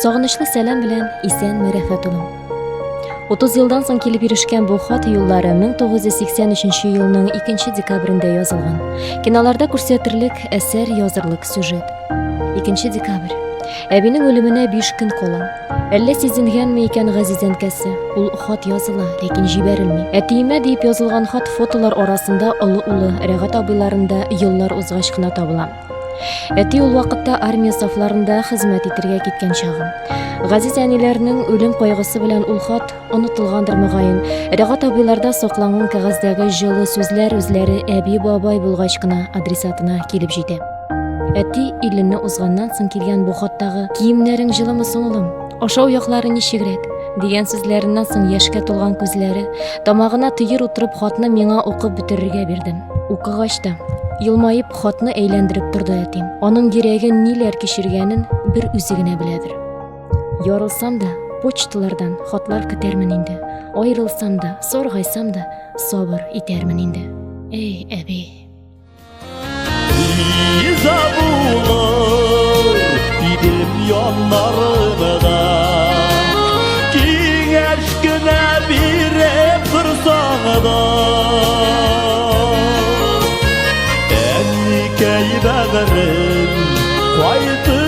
Сагынычлы сәлам белән исәнме, Рәфәт улым. 30 елдан соң килеп ирешкән бу хат юллары 1983 елның 2 декабрендә язылган. Киноларда күрсәтерлек әсәр язырлык сюжет. 2 декабрь. Әбинең үлеменә 5 көн кала. Әллә сизенгәнме икән газиз әнкәсе? Ул хат языла, ләкин җибәрелми. Әтиемә диеп язылган хат фотолар арасында олы улы Рәгать абыйларында еллар узгач кына табыла. Әти ул вакытта армия сафларында хезмәт итергә киткән чагы. Газиз әниләрнең үлем кайгысы белән ул хат онытылгандыр мөгаен. Рәгать абыйларда сакланган кәгазьдәге җылы сүзләр үзләре әби-бабай булгач кына адресатына килеп җитә. Әти илленне узганнан соң килгән бу хаттагы «Киемнәрең җылымы соң, улым? Ашау яклары ничегрәк?» дигән сүзләреннән соң яшькә тулган күзләре, тамагына төер утырып хатны миңа укып бетерергә бирде. Укыгач та, елмаеп хатны әйләндереп торды әти. Аның йөрәге ниләр кичергәнен бер үзе генә беләдер. Ярылсам да, почталардан хатлар көтәрмен инде. Аерылсам да, саргайсам да, сабыр итәрмен инде. Эй, әби! Риза булыр идем яннарымда. Киңәш кенә биреп торсаң да. Әникәй бәгырем, кайтып